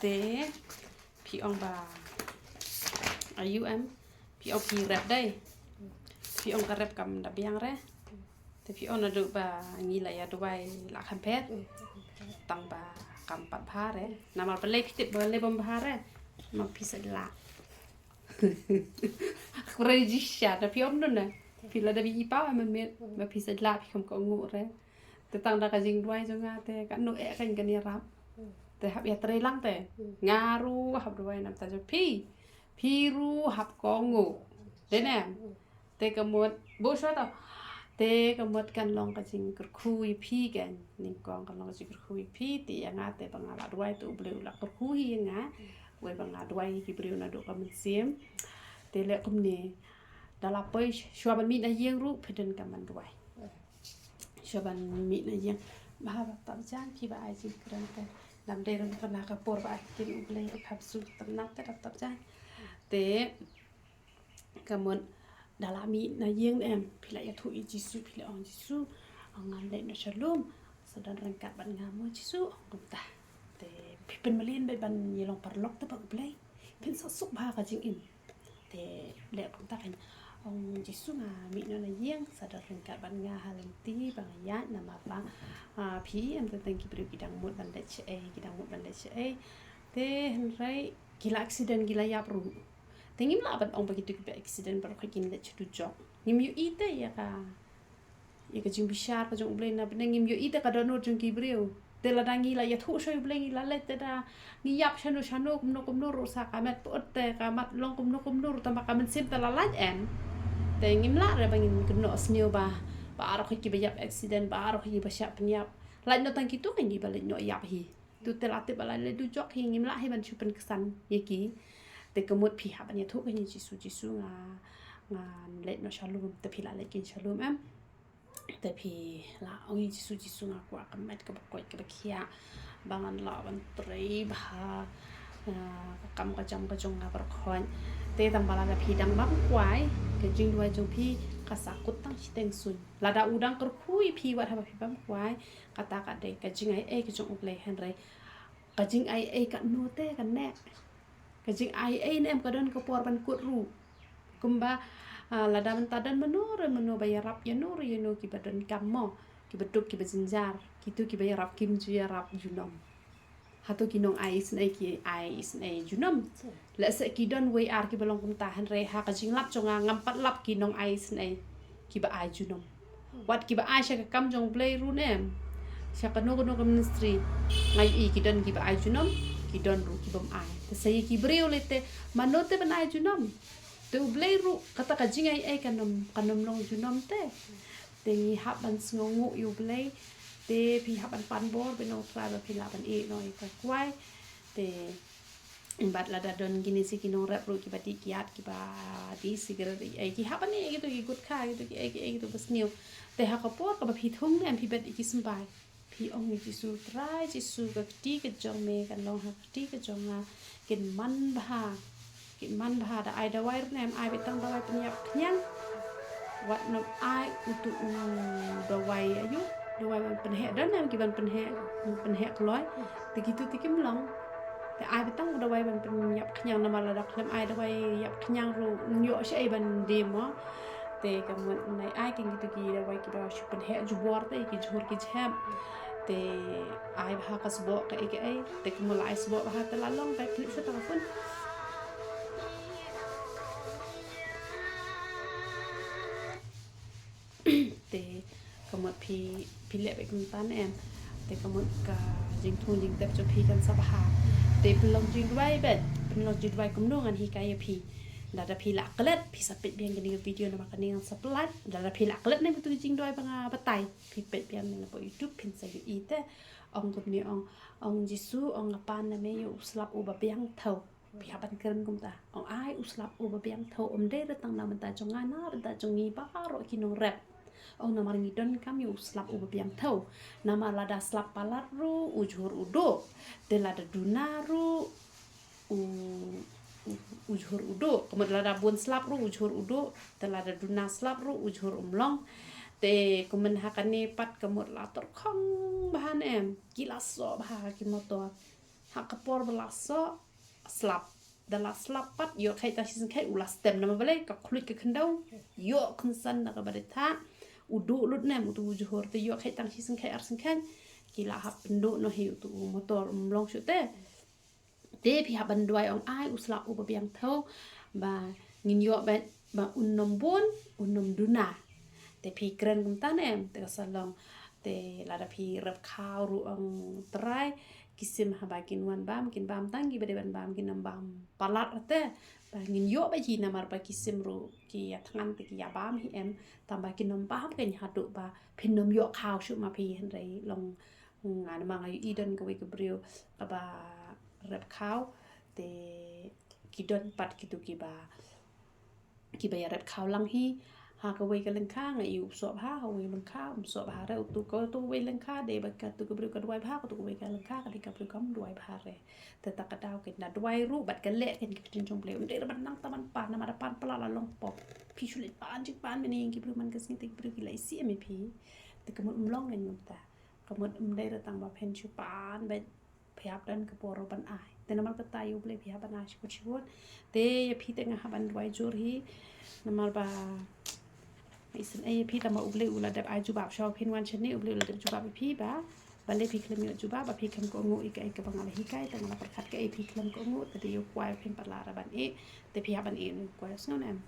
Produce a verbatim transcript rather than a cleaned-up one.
Te phi ong ba ayu em, phi ong phi rep dei. Phi ong ka rep kam da biang re. Te phi ong naduh ba ngi la ïa duwai la kham phet. Tang ba kam pat bha re. Namar ba lei phi tip ba lei bym bha re. Ma phi sa la. Khurai ji sha da phi ong nun na. Phi la da bi i paw em met. Ma phi sa la phi kham ko ngu re. Te tang da ka jingduwai jong nga te ka nu e kan kan ïarap. Te hap ïa trei lang te. Nga ruh hap duwai nam ta jong phi. Phi ruh hap ko ngu. Te ne. Te ka mut bu sha ta. Te ka mut kan long ka jingkyrkhu ïa phi kan. Nyngkong kan long ka jingkyrkhu ïa phi te ïa nga te ba nga la duwai te U Blei u la kyrkhu ïa nga. Wei ba nga duwai ki briew naduh ka mynsiem. Te leh kumne. Da la poi shuwa ban mih na ïing ruh phi don ka man duwai. Shuwa ban mih na ïing. Ba ha ba tap jan phi ba ai jingkren te. Dam dei rung pynah ka por ba ai kin U Blei ka kham su ternap te da tap jan. Te ka mut da la mih na ïing em phi la ïathuh ïa Jisu phi la ong Jisu. Ong ngan leit noh sha lum. Sa don ryngkat bad nga mo Jisu ong kumta. Te phi pynmlien bad ban ïalong paralok te ba U Blei. Phin sa suk bha ka jingim. Te leh kumta kan ong Jisu nga mih noh na ïing sa da ryngkat bad nga ha lynti ba nga ïaid namar ba phi em tang ki briew ki dang mut ban leit shaei ki dang mut ban leit shaei. Te hynrei ki la accident ki la ïap ruh. Te ngim lah ban ong ba kito kiba accident baroh kin leit sha dujok. Ngim ïohi te ïa ka ïa ka jingbishar ka jong U Blei na bneng ngim ïohi te ka dohnud jong ki briew. Te lada ngi la ïathuh sha U Blei ngi la leit te da ngi ïap shano shano kumno kumno ruh sa ka met put te ka mat long kumno kumno ruh tang ba ka mynsiem te la lait em. Te ngim lah re ba ngin kynnoh sniew ba ba arok kiba ïap accident ba arok kiba shah pynïap. Lait noh tang kito kan kiba leit noh ïap hi. Tu te la tip ba la leit dujok hi ngim lah hi ban shu pynksan ïa ki. Te ka mut phi hap ban ïathuh ka ïa Jisu Jisu nga nga leit noh sha lum te phi la leit kin sha lum em. Te phi la ong ïa Jisu Jisu nga kwah ka met kaba koit kaba khiah ba ngan lah ban trei bha ka kam ka jam ka jong nga baroh khoit. Te tang ba lada phi dang bam kwai ka jingduwai jong phi ka sa kut tang shiteng suiñ. Lada u dang kyrkhu ïa phi wat haba phi bam kwai kata ka dei ka jingai ei ka jong U Blei hynrei ka jingai ei ka no te ka neh. Ka jingai ei ne em ka don ka por ban kut ruh. Kumba lada mynta don mano re mano ba ïarap ïano re ïano kiba don kam mo kiba duk kiba jynjar kito kiba ïarap kim ju ïarap junom. Hato ki nong ai isynei ki ai isynei junom. Lehse ki don wei ar kiba long kumta hynrei ha ka jinglap jong nga ngam pat lap ki nong ai isynei kiba ai junom. Wat kiba ai sha ka kam jong U Blei ruh ne em sha kano kano ka ministry. Nga ïohi ki don kiba ai junom ki don ruh kibym ai. Te sa ïa ki briew lei te mano te ban ai junom. Te U Blei ruh kata ka jingai ei kan ym kan ym long junom te. Te ngi hap ban sngewnguh ïa U Blei. Te phi hap ban pan bor ba U Trai ba phi lah ban ïeh noh ïa ka kwai. Te bad lada don kine si ki nongrep ruh kiba dih kiad kiba dih sigaret ei ei ki hap ban ïeh kito ki gutkha kito ki ei ki ei kito ba sniew. Te ha ka por kaba phi thung ne em phi bet ïa ki symbai. Phi ong ïa Jisu Trai Jisu ka kti ka jong me kan long ha ka kti ka jong nga. Kin man bha kin man bha da ai dawai ruh ne em ai beit tang dawai pynïap khñiang. Wat nym ai utu u dawai ayu dawai ban pynheh don ne em ki ban pynheh pynheh kloi. Te kitu te kim long. Te ai beit tang u dawai ban pynïap khñiang namar lada khlem ai dawai ïap khñiang ruh ym ïoh shaei ban die mo. Te ka mut nai ai kin kitu ki dawai kiba shu pynheh jubor te ki jhur ki jhep. Te ai bha ka sboh kaei kaei te ka mut la ai sboh bha te la long bai pynlip sha telefon. Te ka mut phi phi leh beit kumta ne em. Te ka mut ka jingthung jingtep jong phi kan sa bha. Te pynlong jingduwai beit pynlong jingduwai kumno ngan hikai ïa phi. Lada phi lah klet phi sa peit biang kane ka video namar kane ngan sa pynlait. Lada phi lah klet ne em katu ka jingduwai ba nga batai phi peit biang ne em hapoh YouTube phin sa ïohi te. Ong kumne ong ong Jisu ong nga pan na me ïa u slap uba biang thew. Phi hap ban kren kumta. Ong ai u slap uba biang thew ym dei re tang na bynta jong nga na bynta jong ngi baroh ki nongrep. Ong namar ngi donkam ïa u slap uba biang thew. Namar lada slap palat ruh u jhur u duh. Te lada duna ruh u u jhur u duh. Ka mut lada bun slap ruh u jhur u duh. Te lada duna slap ruh u jhur um long. Te kumne ha kane pat ka mut la tyrkhong bha ne em. Ki la soh bha ki motor. Ha ka por ba la soh, slap. Da la slap pat, ïoh kheit tang shi syngkhet, u la stem namar balei, ka khluit ka khyndew, ïoh kynsan na kaba dei tha, u duh lut ne em utu u jhur, te ïoh kheit tang shi syngkhet ar syngkhet, ki la hap pynduh noh hi utu u motor, um long shuh te. Te phi hap ban duwai ong ai u slap uba biang thew, ba ngin ïoh ba, ba un nym bun, un nym duna. Te phi kren kumta ne em, te ka sa long. Te lada phi rep khaw ruh ong Trai, ki sim haba kin wan bam, kin bam tang kiba dei ban bam, kin nym bam palat te. Ba ngin ïoh ba hi namar ba ki sim ruh ki ïa thngan te ki ïa bam hi em, tang ba kin nym bam kein haduh ba phin nym ïoh khaw shuh ma phi, hynrei long nga namar nga ïohi don kawei ka briew kaba rep khaw, te ki don pat kitu kiba, kiba ïa rep khaw lang hi. Ha kawei ka lyngkha nga ïohi u soh bha, ha kawei lyngkha um soh bha re, utu ka, utu kawei lyngkha dei ba katu ka briew ka duwai bha, katu kawei ka lyngkha ka dei ka briew kam duwai bha re. Te ta ka daw kein da duwai ruh bad ka leh kein ka ktien jong Blei. Um dei re ban nang ta ban pan, namar da pan palat la long pop. Phi shu leit pan jingpan mynne ïa ki briew man ka sngi, te ki briew ki la isih em ïa phi. Te ka mut um long kein kumta. Ka mut um dei re tang ba phin shu pan bad phi hap don ka por ruh ban ai. Te namar kata ïa U Blei phi hap ban ai shibun shibun. Te ïa phi te nga hap ban duwai jur hi. Namar ba isynei ïa phi tang ba U Blei u la dep ai jubab, shuwa phin wan shane U Blei u la dep jubab ïa phi ba, balei phi khlem ïoh jubab, ba phi khlem kohnguh ïa kaei kaba nga la hikai, te nga la pyrkhat kaei phi khlem kohnguh, te dei ïa u kwai phin pat lah re ban ïeh, te phi hap ban ïeh ïa u kwai, sngew ne em.